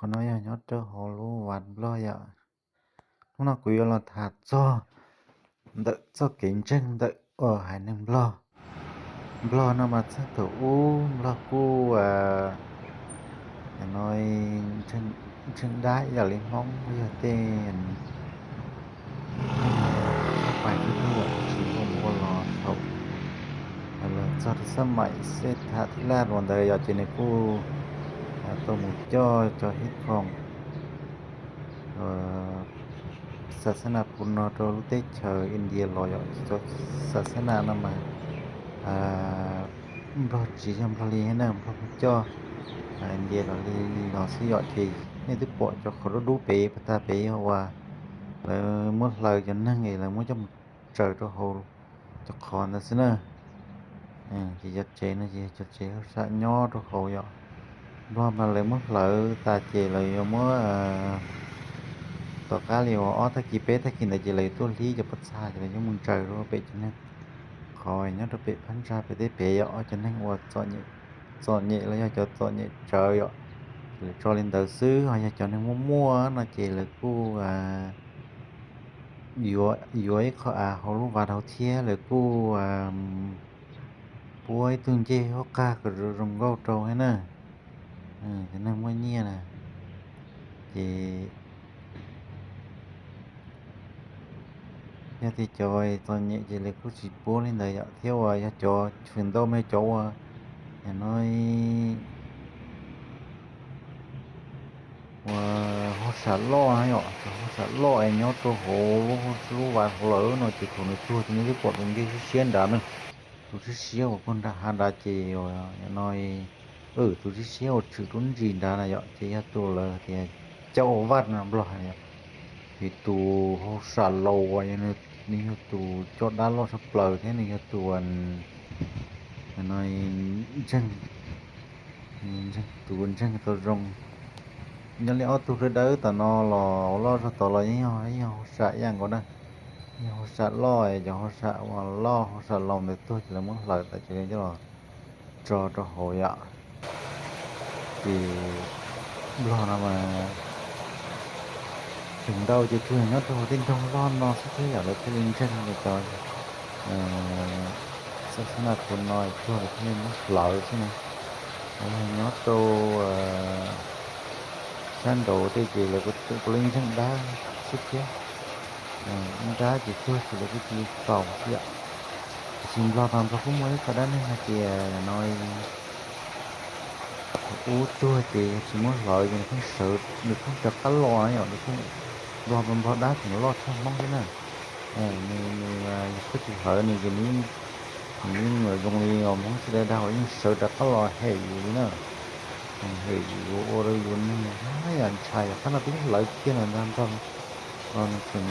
Qhov no yog nyob rau hauv lub vaj Nplog yom. Hnub no kuv yuav los tham txog ntawm txoj kev ntseeg ntawm haiv neeg Nplog. Nplog no mas txheej thaum ub Nplog kuj no ntseeg dab ib yam li Hmoob, yog tej pais tub tub tsis ua mus ua los thaum los txog rau xab maim xeb tham thib laj los ntawd yom, ces nws kuj tau mus coj cov hib khoom xas xab nas pus no rau lub teb chaws India los yom. Cov xas xab nas no mas Nplog tsis yog Nplog li na, Nplog kuj coj India los li li los xwb yom. Ces nej twb pom cov qhov dub dub pem puag ta pem yog uas lawv muab hlaws cov neeg es lawv muab coj mus tsaws rau hauv cov qhov ntawd xwb na. Ces cov tsev no ces yog cov tsev hauj sam nyob rau hauv yom. Nplog mas lawv muab hlawv tas ces lawv yuav muab tom qab li uas ob tag kis peb tag kis ntawd ces lawv yuav tuaj hlib cov pob txha ces lawv yuav mus ntsaws rau pem cov neeg qhov nyob rau pem phab ntsa pem tej pem yom, cov neeg uas txom nyem los yog cov txom nyem tsawv yom, ces lawv tso li ntawd xwb. Ho yog cov neeg muaj muaj no ces lawv kuj yuav ib qho av hauv lub vaj hauv thiab lawv kuj puab ib tug ncej hauv qab kom zoo nkauj rau thiab na. Cov neeg muaj nyiaj na, ces yog tias cov txom nyem ces lawv kuj tsis puab li ntawd yom, thiab uas yog cov feem ntau mas cov uas no uas hauj sam loj na yom, cov hauj sam loj es nyob rau hauv lub vaj hauv lawm no ces thaum nws tuag ces nej twb pom tus ncej siab siab nrad na, tus siab siab uas puag nram hav nrad ces no tus siab siab uas tshwm rub ntsis nrad na yom, ces yog tus lawv tias cau vaj no Nplog hais tias tus hauj sam laus uas nws yog tus coj dab loj tshaj plaws thiab nws yog tus ntseeg, tus ntseeg tau zoo. Nyob li ob tug dawb dawb tom no los ua loj zog tod los yeej yog hauj sam ib yam nkaus na, yog hauj sam loj, cov hauj sam uas loj hauj sam laus ntawd tuag ces lawv muab hlawv tas ces coj los tso rau hauv yom. Ces Nplog no mas feem ntau ces tsuas nyob rau hauv tej nroog loj no xwb thiab yom, lawv thiaj li ntseeg li cov xab xab nas pus no tuag lawv thiaj li muab hlawv xwb na. Ho yog nyob rau sab nraud tej ces lawv kuj tseem puav leej ntseeg dab xwb thiab. Dab ces tuag ces lawv kuj cia li faus xwb yom. Tiam sis Nplog mas Nplog kuj muaj ib qho dab neeg hais tias no ub tuag ces yog tsis muab hlawv ces nws pheej sawv, nws pheej rov qab los yom, nws pheej, Nplog, Nplog dab tseem loj tshaj Hmoob thiab na. Nws, nws yog koj tsis hlawv nws ces nws yeej zoo li uas Hmoob sib daws dag uas yeej sawv rov qab los hem yus li na. Hem yus ua rau yus neeg haj yam ntshai yom, qhov no peb yeej hlawv kiag lawm ntag Nplog, los nws tseem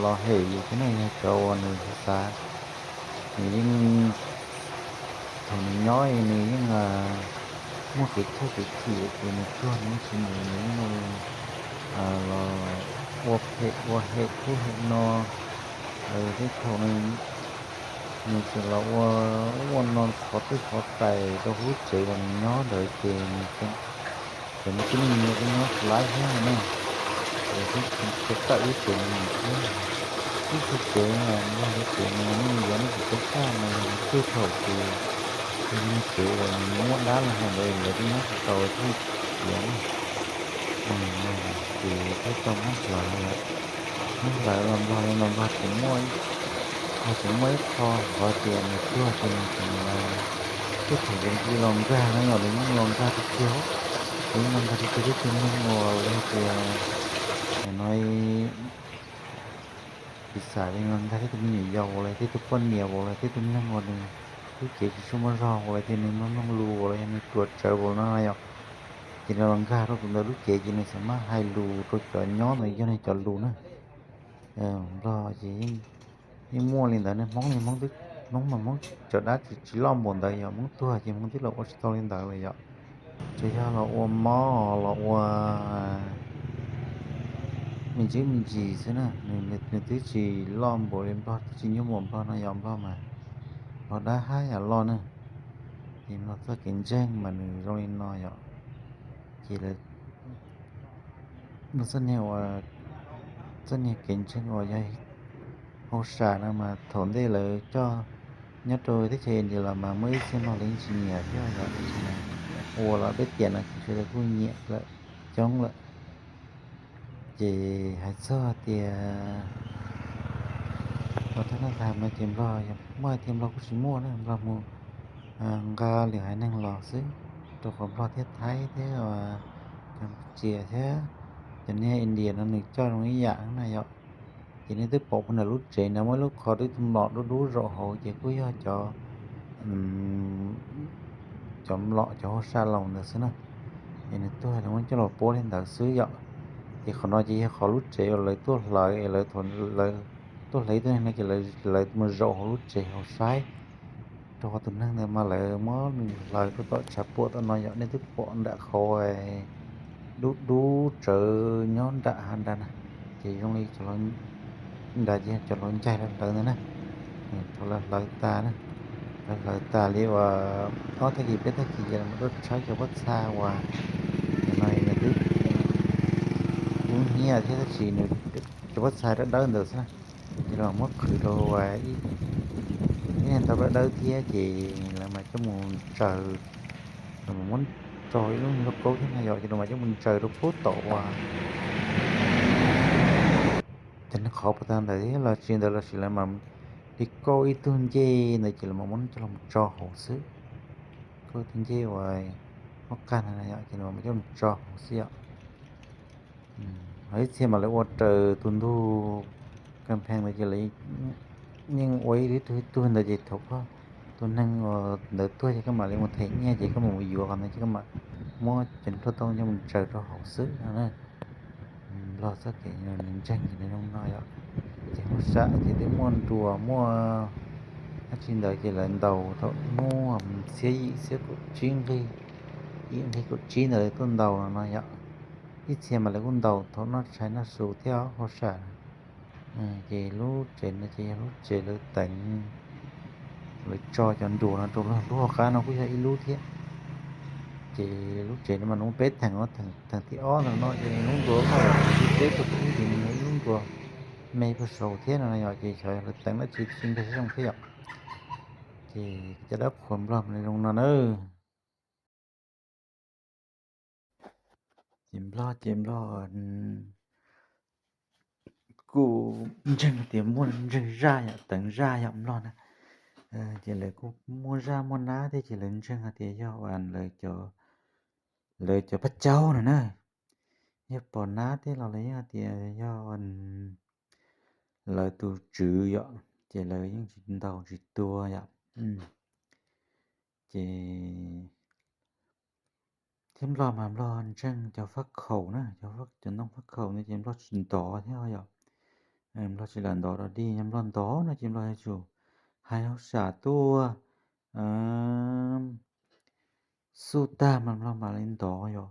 los hem yus thiab na, yog cov uas nws xav xav, nws yeej, thaum nws nyob nws yeej muaj kev choj kev chim ces nws tuag nws yeej tsis mus, nws yeej los ua phem ua hem ub hem no. Tej thaum nws tseem los ua ub ua no qhov twj qhov tais rau lub tsev uas nws nyob ntawd ces nws, ces nws tib neeg nyias kuj nyob laib thiab na. Ces tawm lub tsev no mus thiab, ib tug tsev no Nplog lub tsev no nej yuav nej tsis tau txaj mas yog nws tej thaum ces yog tsev uas nws muab dab los hais ntawd lawv twb nyob tsis tau thiaj khiav na. Ces thiaj tau muab hlawv, muab hlawv los Nplog li los Nplog tseem muaj, Nplog tseem muaj ib qho qhov tias nws tuag ces nws tseem, tej thaum ces nws cia li los nkag no yom, nws yeej los nkag tiag tiag, nws yeej los nkag tiag tiag tej tug neeg uas lawv hais tias no piv xam li los nkag tej tug me nyuam yaus los tej tug poj niam los tej tug neeg uas nws lub cev tsis tshua muaj zog los tias nws mloog mloog lus los yog nws ruam tsawv los no yom, ces nws los nkag rau tus ntawd lub cev ces nws xav mas hais lus rau cov nyob ntawd yog nws cov lus na. Nplog ces yeej muaj li ntawd ne, Hmoob li Hmoob, Hmoob mas Hmoob cov dab tsis, tsis loj npaum ntawd yom, Hmoob tuag ces Hmoob twb los ua tsis tau li ntawd lawm yom. Tsuas yog los ua mob los ua me ntsis me ntsis xwb na, nws twb tsis loj npaum li Nplog, twb tsis nyuaj npaum Nplog no yom, Nplog mas Nplog dab hab yam loj na. Ces Nplog txoj kev ntseeg mas nws zoo li no yom. Ces lawv Txoj niag uas, txoj niag kev ntseeg uas yog hauj sam no mas thaum ntej lawv coj nyob rau teb chaws India los mas muaj ib txhia Nplog lawv yeej tsis nyiam thiab yom, tab sis mas ua los peb tiam no ces sawv daws kuj nyiam lawm coob lawm. Ces hais txog tias ua thaj naj tham no ces Nplog muaj hais tias Nplog kuj tsis muaj na, Nplog mus nqa lwm haiv neeg los xwb, rau qhov Nplog thiab Thaib thiab Campuchia thiab cov niag India no nws coj zoo ib yam na yom. Ces nej twb pom puag nram lub tsev na muaj ib lub qhov dub tus mlom dub dub zaum hauv ces kuj yog cov, cov mlom cov hauj sam laus ntawd xwb na. Es nws tuag lawv muab coj los puab li ntawd xwb yom. Ces qhov no ces yog qhov lub tsev uas lawv tuaj hlawv es lawv tuaj hlawv ib tug neeg no ces lawv mus zaum hauv lub tsev hauv saib, rau qhov tus neeg ntawd mas lawv muab nws hlawv rau tom tshav puam tom no yom. Nej twb pom nram qhov dub dub tsawv nyob nram hav nrad na, ces zoo li nrad ces cov hluas ncaig lawv hlawv ntawd na. Thaum lawv hlawv tas na, lawv hlawv tas li uas ob tag kis peb tag kis ces lawv mam tuaj tshawb cov pob txha uas no nws twb kub hnyiab thiab tab sis nws cov pob txha dawb dawb ntawd xwb na, ces lawv mam muab qhwv rau ib, ib tau dawb dawb thiab ces lawv mam coj mus ntsaws, lawv mam muab tso ib lub niag lauj kaub thiab na yom, ces lawv mam coj mus ntsaws rau pub tom uas cov qhov puag ta ntawd thiab los tsis ntawd los sis lawv mam li kauj ib tug ncej ntawd ces lawv mam muab coj los tso hauv xwb. Kauj ib tug ncej uas muab qag ntawd na yom, ces lawv mam coj los tso hauv xwb yom. Ho ib txhia mas lawv ua raws tus ntug kas phees ntawd ces lawv yeej ua ib tug ib tug ntawd ces thaum koj tus neeg uas ntawd tuag ces koj mam li mus them nyiaj ces koj mam mus yuav qhov ntawd ces koj mam muab cov nplooj tau coj mus ntsaws rau hauv xwb no na. Nplog txoj kev ntseeg ces nws zoo no yom. Ces hauj sam ces twb muaj nruas muaj dab tsi ntawd ces lawv ntaus thaum hnub xiab yim xiab kaum tsib nqig, yim nqig kaum tsib ntawd tuaj ntaus no no yom. Ib txhia mas lawv kuj ntaus thaum noj tshais noj su thiab hauj sam. Ces lub tsev no ces yog lub tsev lawv teev, lawv tso cov nruas no rau luag lub hauv qab no kuj yog ib lub thiab. Ces lub tsev no mas nws muaj peb theem, theem thib ob ntawm no ces lub nruas muaj yog thib peb tuaj pub ces nws muaj ib lub nruas me puag saud thiab no yom, ces xyov yog lawv teev dab tsi tsis nkag siab zoo thiab yom. Ces cov dab qhuas Nplog mas zoo no na. Ces Nplog ces Nplog kuj ntseeg tias muaj ntseeg zaj yom, teev zaj yom Nplog na. Ces lawv kuj muaj zaj muaj nab thiab ces lawv ntseeg hais tias yog uas lawv cov paj caug no na. Yog pom nab tej los lawv yeej hais tias yog lawv tus tswv yom, ces lawv yeej tsis ntaus tsis tua yom. Ces thiab Nplog mas Nplog ntseeg cov faj khaum na, cov ntoo faj khaum no ces Nplog tsis ntov thiab yom. Nplog tsis lam ntov dog dig, yog Nplog ntov no ces Nplog yuav tsum hais hauj sam tuaj xuj tag mas Nplog mam li ntov yom.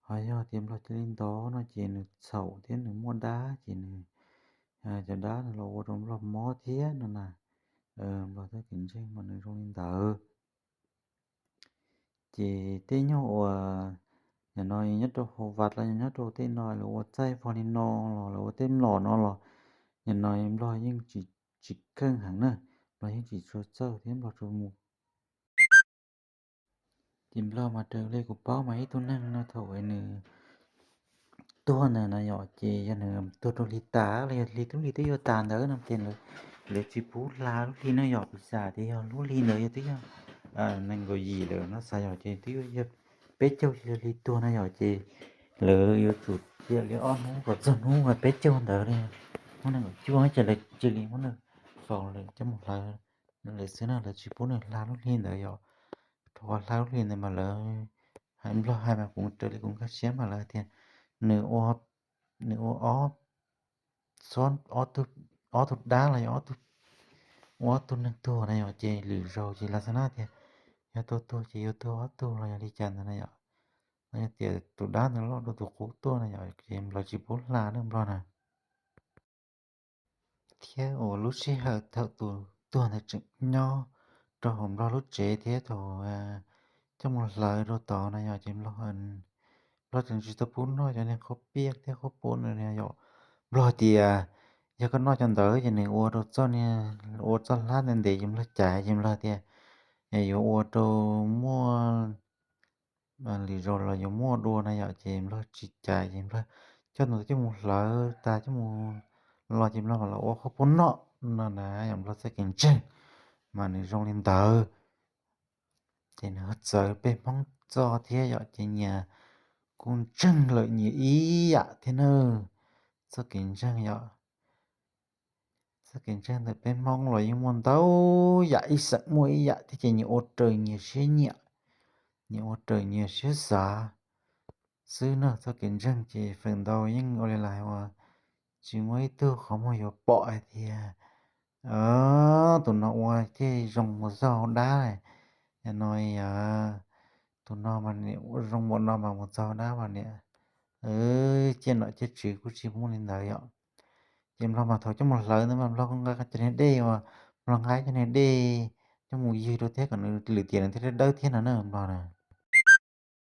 Ho yog tias Nplog cia li ntov no ces nws txhaum thiab nws muaj dab ces nws, cov dab no los ua rau Nplog mob thiab no na. Nplog txoj kev ntseeg mas nws zoo li ntawd. Ces tej nyuag uas nim no nyob rau hauv vaj los yog nyob rau tej no lawv ua txaij vog li no los lawv ua tej mlom no los, nim no Nplog yeej tsis keej heev na, Nplog yeej tsis tshua txawj thiab Nplog tsuas mus. Ces Nplog mas raws li kuv paub mas ib tug neeg no thaum nws tuag ntawd na yom, ces yog nws tuag rau hli tas los yog hli lub hli twb yuav tas ntawd no ces lawv tsis pub hla lub hli no yom, piv xam tias yog lub hli ntawd yog twb yog nees nkaum yim lawm no xav yom, ces twb yog peb caug hli tuag no yom, ces lawv yuav tsum cia li ob hnub kom txog hnub peb caug ntawd li, hnub nees nkaum cuaj ces lawv cia li muab nws faus lawm coj mus hlawv lawm xwb na, lawv tsis pub nws hla lub hli ntawd yom. Rau qhov hla lub hli ntawd mas lawv hais Nplog hais mas kuv raws li kuv nkag siab mas lawv tias nws ua, nws ua ob, ob tug dab los yog ua ob tug neeg tuag na yom, ces lwm zaus ces lam xav na tias yog tus tuag ces yuav tuag ob tug los yog li cas ntawd na yom. Los yog tias tus dab ntawd loj dua tus qub tuaj na yom, ces lawv tsis pub hla na Nplog na. Thiab uas lub sij hawm thaum tus tuag ntawd tseem nyob rau hauv Nplog lub tsev thiab thaum coj mus hlawv rau tod na yom, ces Nplog Nplog tseem tsis tau pub noj cov niag qhaub piaj thiab qhaub pua no yom. Nplog tias yog koj noj cov ntawd ces nws ua rau txoj, ua txoj hlab ntev ntev ces Nplog caiv ces Nplog tias yuav ua rau muaj lwm zaus los yuav muaj dua na yom, ces Nplog tsis caiv ces Nplog coj ntawd coj mus hlawv tas coj mus los ces Nplog mam los ua qhaub pua noj no na yom. Nplog txoj kev ntseeg mas nws zoo li ntawd. Ces nws ho txawv peb Hmoob txoj thiab yom, ces nyias kuj ntseeg lawm nyias ib yam thiab na. Txoj kev ntseeg yom, txoj kev ntseeg ntawm peb Hmoob los yeej muaj ntau yam, ib xeem muaj ib yam thiab ces nyias ua raws nyias siab nyiam, nyias ua raws nyias siab xav xwb na. Txoj kev ntseeg ces feem ntau yeej ua li lais uas tsis muaj ib tug qhov muag yuav pom hais tias tus no ua thiaj zoo mus txog hauv dab no, tus no zoo npaum no mas mus txog hauv dab mas niam, ciaj nom ciaj tswv kuj tsis muaj li ntawd yom. Ces Nplog mas thaum coj mus hlawv ntawd mas Nplog nqa cov niag dej uas, Nplog nqa cov niag dej coj mus ywg rau thiab kom nws lwm tiam nws thiaj dawb thiab no na Nplog na.